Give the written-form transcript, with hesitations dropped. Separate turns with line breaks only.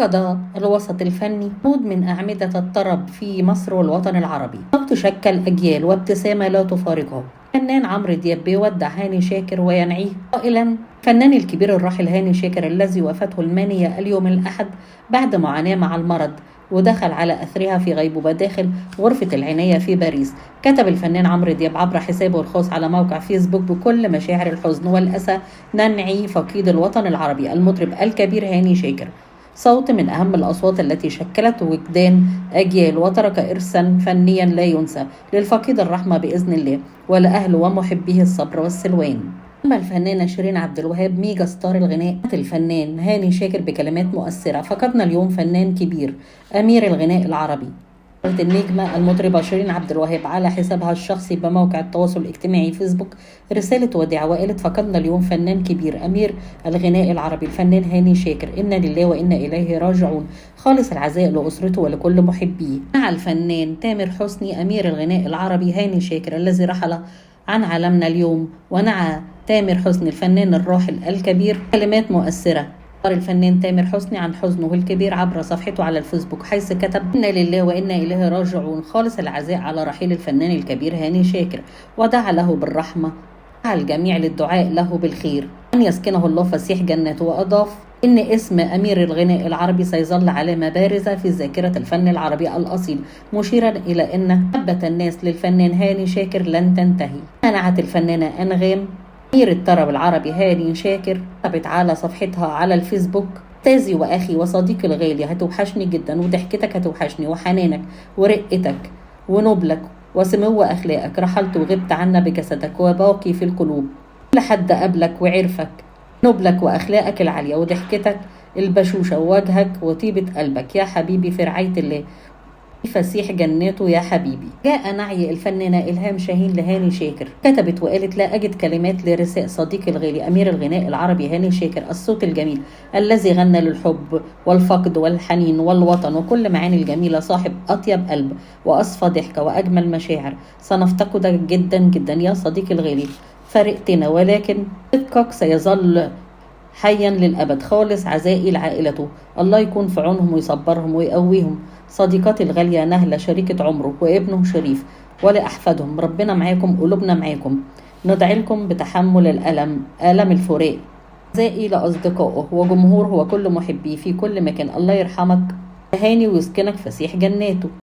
فقد الوسط الفني عمود من أعمدة الطرب في مصر والوطن العربي. صوت شكل أجيال وابتسامة لا تفارقه. الفنان عمرو دياب بيودع هاني شاكر وينعيه قائلا: الفنان الكبير الراحل هاني شاكر الذي وافته المنية اليوم الأحد بعد معاناة مع المرض ودخل على أثرها في غيبوبة داخل غرفة العناية في باريس. كتب الفنان عمرو دياب عبر حسابه الخاص على موقع فيسبوك: بكل مشاعر الحزن والأسى ننعي فقيد الوطن العربي المطرب الكبير هاني شاكر، صوت من أهم الأصوات التي شكلت وجدان أجيال وترك إرثا فنيا لا ينسى. للفقيد الرحمة بإذن الله، ولأهله ومحبيه الصبر والسلوان. أما الفنانة شيرين عبد الوهاب mega star الغناء الفنان هاني شاكر بكلمات مؤثرة: فقدنا اليوم فنان كبير أمير الغناء العربي. النجمة المطربة شيرين عبد الوهاب على حسابها الشخصي بموقع التواصل الاجتماعي فيسبوك رسالة وداع وقالت: فقدنا اليوم فنان كبير أمير الغناء العربي الفنان هاني شاكر، إنا لله وإنا إليه راجعون، خالص العزاء لأسرته ولكل محبيه. مع الفنان تامر حسني أمير الغناء العربي هاني شاكر الذي رحل عن عالمنا اليوم، ونعى تامر حسني الفنان الراحل الكبير كلمات مؤثرة. عبر الفنان تامر حسني عن حزنه الكبير عبر صفحته على الفيسبوك حيث كتب: إنا لله وإنا إليه راجعون، خالص العزاء على رحيل الفنان الكبير هاني شاكر، ودعا له بالرحمة، دعا الجميع للدعاء له بالخير أن يسكنه الله فسيح جناته. وأضاف إن اسم أمير الغناء العربي سيظل علامة بارزة في ذاكرة الفن العربي الأصيل، مشيرا إلى أن محبة الناس للفنان هاني شاكر لن تنتهي. منعت الفنانة أنغام أمير الطرب العربي هاني شاكر، كتبت على صفحتها على الفيسبوك: أستاذي وأخي وصديقي الغالي، هتوحشني جدا، وضحكتك هتوحشني، وحنانك ورقتك ونبلك وسمو أخلاقك، رحلت وغبت عنا بجسدك وباقي في القلوب. كل حد قبلك وعرفك، نبلك وأخلاقك العالية وضحكتك البشوشة ووجهك وطيبة قلبك يا حبيبي، في رعاية الله فسيح جناته يا حبيبي. جاء نعي الفنانة إلهام شاهين لهاني شاكر، كتبت وقالت: لا أجد كلمات لرثاء صديقي الغالي أمير الغناء العربي هاني شاكر، الصوت الجميل الذي غنى للحب والفقد والحنين والوطن وكل معاني الجميلة، صاحب أطيب قلب وأصفى ضحكة وأجمل مشاعر. سنفتقدك جدا جدا يا صديقي الغالي، فرقتنا ولكن صدقك سيظل حيا للأبد. خالص عزائي لعائلته، الله يكون في عونهم ويصبرهم ويقويهم. صديقتي الغالية نهلة شريكة عمره وابنه شريف ولأحفادهم، ربنا معاكم، قلوبنا معاكم، ندعي لكم بتحمل الألم، ألم الفراق. عزائي لأصدقائه وجمهوره وكل محبيه في كل مكان. الله يرحمك هاني ويسكنك فسيح جناته.